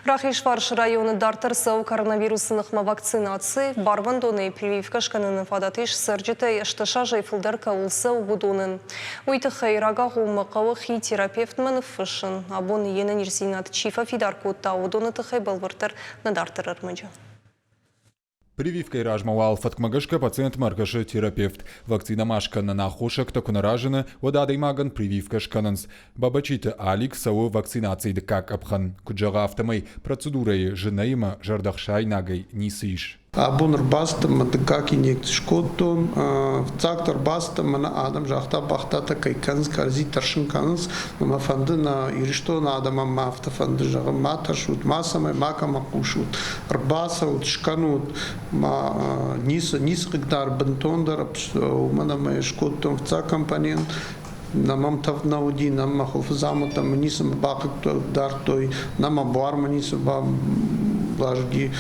Рахизфарсы районы дарддӕр цӕуы коронавирусы ныхмӕ вакцинаци. Барвӕндонӕй прививкӕ скӕныны фадат ис цӕрджытӕй 80 азӕй фылдӕр кӕуыл цӕуы, уыдонӕн. Уый тыххӕй рагагъоммӕ хъӕуы хи терапевтмӕ ныффыссын. Абон йе нӕниздзинад чи фӕфидар кодта, уыдоны тыххӕй бӕлвырддӕр нӕ дарддӕр ӕрмӕджы. Прививкӕйы размӕ уал фӕткмӕ гӕсгӕ пациентмӕ ӕркӕсы терапевт. Вакцинӕ ма скӕнынӕн аххосӕгтӕ куы нӕ разыны, уӕд адӕймагӕн прививкӕ скӕнынц. Бабачиты Алик цӕуы вакцинацийы дыккаг къӕпхӕн. Куыд зӕгъы, афтӕмӕй процедурӕйы зынӕй ӕмӕ зӕрдӕхсаинагӕй ницы ис. Абон ӕрбацыдтӕн мӕ дыккаг инъекци скодтон. Фыццагдӕр бацыдтӕн, мӕнӕ адӕм загъта, бӕхтӕ кӕй кӕнынц, кӕрӕдзи тӕрсын кӕнынц. Мӕ фӕнды нӕ Ирыстоны адӕмӕн мӕ афтӕ фӕнды зӕгъын, ма тӕрсут, мацӕмӕй макӕмӕ хъусут, ӕрбацӕут, скӕнут, ма ницы, ницы хъыгдар бынтондӕр, уымӕн ӕмӕ скодтон фыццаг компонент, нӕ мӕм тӕвд нӕ уыди, нӕ мӕ хуылфыдзаумӕттӕ мын ницы бахъыгдардтой, нӕ мӕ буармӕ ницы базыди.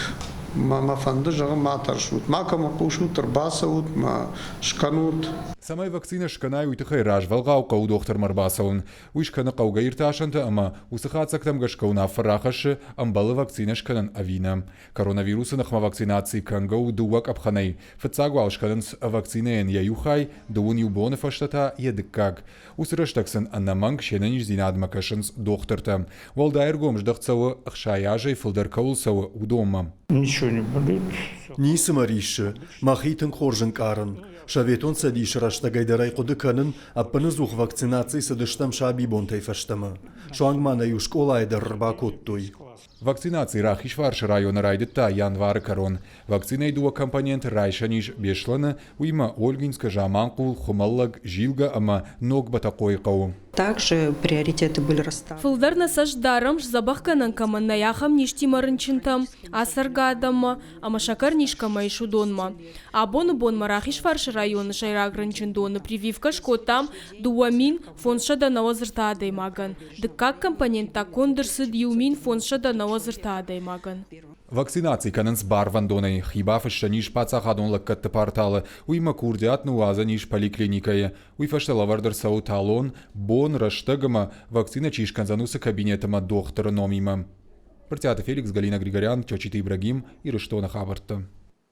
Мӕ фӕнды зӕгъын, ма тӕрсут, макӕмӕ хъусут, ӕрбацӕут, ма скӕнут. Цӕмӕй вакцинӕ скӕнай, уый тыххӕй развӕлгъау хъӕуы дохтырмӕ ӕрбацӕуын. Уый скӕны хъӕугӕ иртасӕнтӕ ӕмӕ уыцы хатдзӕгтӕм гӕсгӕ уынаффӕ рахӕссы, ӕмбӕлы вакцинӕ скӕнын ӕви нӕ. Коронавирусы ныхмӕ вакцинаци кӕнгӕ у дыууӕ къӕпхӕнӕй. Фыццаг уал скӕнынц вакцинӕйӕн йӕ иу хай, дыууын иу боны фӕстӕ та йӕ дыккаг. Уыцы рӕстӕг сын ӕнӕмӕнг се нӕниздзинадмӕ кӕсынц дохтыртӕ. Уӕлдай ӕргом здӕхт цӕуы, 60 азӕй фылдӕр кӕуыл цӕуы, уыдонмӕ. Ничего не болит. Ницы мӕ риссы, мӕхи тынг хорз ӕнкъарын. Советон Цӕдисы рӕстӕгӕй дӕр ӕй хъуыды кӕнын, ӕппынӕдзух вакцинаци цыдыстӕм сабибонтӕй фӕстӕмӕ. Суанг ма нӕ иу скъолайы дӕр ӕрбакодтой. Вакцинаци Рахизфарсы районы райдыдта январы кӕрон. Вакцинӕйы дыууӕ компоненты райсӕн ис Беслӕны, уыимӕ Ольгинскы, Заманхъул, Хуымӕллӕг, Зилгӕ ӕмӕ Ног Бӕтӕхъойы хъӕуы. Также приоритеты были расставлены. Фылдӕр нӕ цӕст дарӕм, сдзӕбӕхгӕнӕн кӕмӕн нӕй, ахӕм низтимӕ рынчынтӕм, ацӕргӕ адӕммӕ ӕмӕ сӕкӕрниз кӕмӕ ис, уыдонмӕ. Абоны бонмӕ Рахизфарсы районы сӕйраг рынчындоны прививкӕ скодтам 2593 адӕймагӕн, дыккаг компонент та конд ӕрцыд 1593 адӕймагӕн. Вакцинаци кӕнынц барвӕндонӕй, хи бафыссӕн ис паддзахадон лӕггӕдты порталы, уыимӕ курдиат ныууадзӕн ис поликлиникӕйы. Уый фӕстӕ лӕвӕрд ӕрцӕуы талон, бон, рӕстӕг ӕмӕ вакцинӕ чи скӕндзӕн, уыцы кабинет ӕмӕ дохтыры номимӕ. Брытъиаты Феликс, Галина Григорян, Чочиты Ибрагим, Ирыстоны хабӕрттӕ.